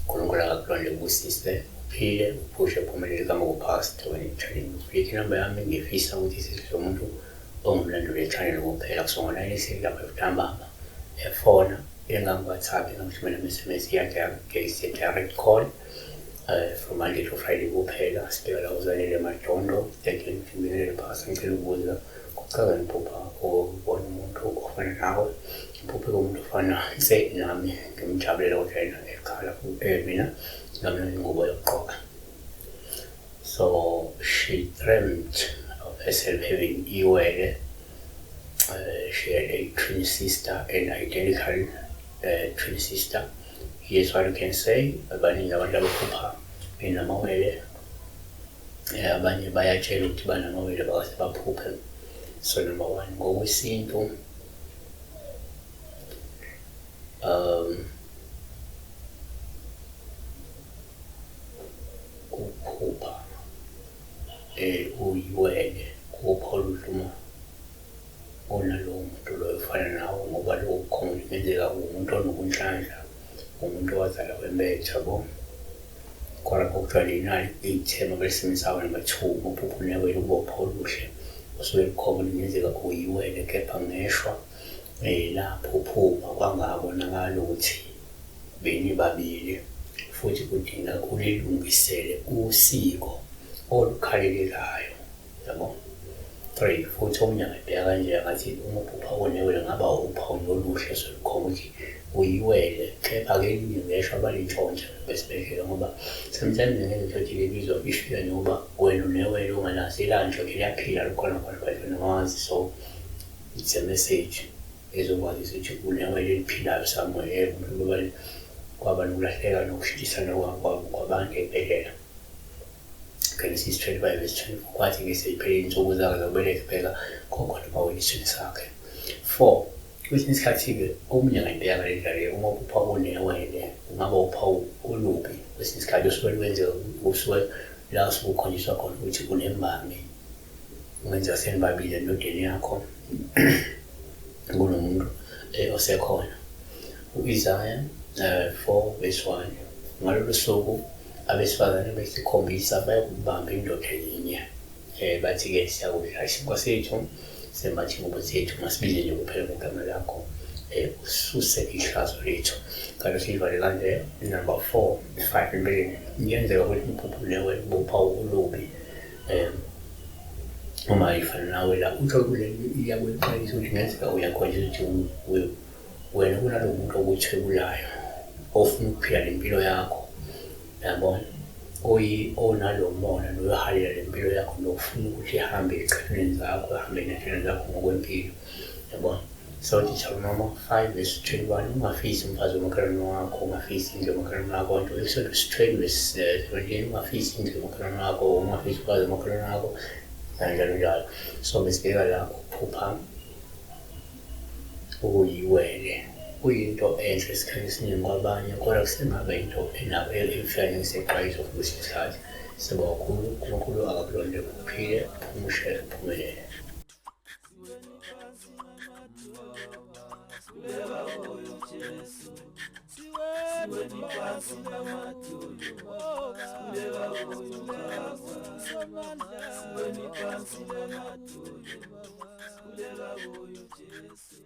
uNkulunkulu akakulonde ubusise uphile uphushe uphumelele igama kupastor wena ufike inamba yami. Ngifisa ukuthi sizwe umuntu ongumlandeli we-channel kuphela kusongo 9 ntambama efona engangi-WhatsApp, engangithumela ama-SMS, iya direct call from Monday to Friday kuphela. Sibheka la uZanele Madondo. Thank you, ngibingelele phasi. Ngicela ukubuza, kuchaza ngiphupha ukubona umuntu ofana nawe, ngiphuphe umuntu ofana nse nami, ngimjabulela, kodwa yena ekhala, mina ngamnika ingubo yokugqoka. So she dreamt of herself having iwele. She had a twin sister, an identical twin sister. Here's what you can say. Baningi abantu abaphupha benamawele, abanye bayatshela ukuthi banamawele bakaze baphuphe. So number one, ngokwesintu, kuphupha uyiwele kupha oluhle uma unalowo muntu loyo ofana nawe, ngoba lokho kukhona kungenzeka umuntu onobunhlanhla, umuntu owazalwa wembethe, yabo. Khona okuthiwa linani ithema abalisebenzisayo. Number two, uphupho unewele kuba uphawu oluhle osuke lukhona, kungenzeka uyiwele, kepha ngeshwa lapho kwangabonakala ukuthi benibabili, futhi kudinga ulilungisele usiko olukhalelekayo, yabo. Three, futhi omunye angayibheka kanje, angathi uma uphupha unewele ngaba uphawu oluhle solukhomba ukuthi uyiwele, kepha-ke elinye ngeshwa balintshontsha esibhedlela, ngoba sometimes ngeke ukuthi lebizwa ifika njengoba wena unewele ungalazi, ilantshontsha liyaphila lukhona khona, but wena awazi. So it's a message ezokwazisa ukuthi unewele eliphilayo somewhere, mhlawumbe kwaba nokulahleka nokushintshisana kwabantu ey'bhedlela. Genesis 25 verse 24, kwathi-ke seyiphelile iy'nsuku zakhe zokubeletha, bheka, kwakhona amawele esiswini sakhe. Four, kwesinye isikhathi-ke omunye angayibheka ngale ndlela le: uma uphupha unewele kungaba uphawu olubi kwesinye isikhathi osuke lwenzeka, usuke la usuke ukhonjiswa khona ukuthi unembangi, kungenzeka senibabili endodeni yakho kunomuntu osekhona. U-Isaya 4 verse 1, ngalolu suku abesifazane besikhombisa bayokubamba indoda yinye, bathi-ke, siyakudla isinkwa sethu, sembathe ingubo zethu, masibize nje kuphela ngegama lakho, ususe ihlazo lethu. Kanti siyivale kanje number four, five. Empeleni kuyenzeka ukuthi uphupho unewele kube uphawu olubi, uma ifana nawe la uthole kule iyakwexwayisa ukuthi kungenzeka uyakhonjiswa ukuthi wena kunalo muntu okuthwebulayo ofuna ukuphila le mpilo yakho, yabona, onalo mona noyohalela le mpilo yakho nokufuna ukuthi ihambe ey'cathulweni zakho, ihambe ney'ndlela zakho ngokwempilo, yabona. So Deuteronomy 5 verse 21, ungafisi umfazi womakhelwane wakho, ungafisi indlu yomakhelwane wakho. Nto Exodus 20 verse 17, ungafisi indlu yomakhelwane wakho, ungafisi umfazi womakhelwane wakho, kanjalo njalo. So besibheka la ukuphupha okuyiwele, kuyinto enhle esikhathi esiningi kwabanye, kodwa kusengaba into enabo efika njengesexwayiso kwesinye isikhathi. Sibonga kakhulu, uNkulunkulu akakulonde, uphile, uphumushe, uphumelele. Siweni phansi namadolo, sikhuleka kuyo Jesu.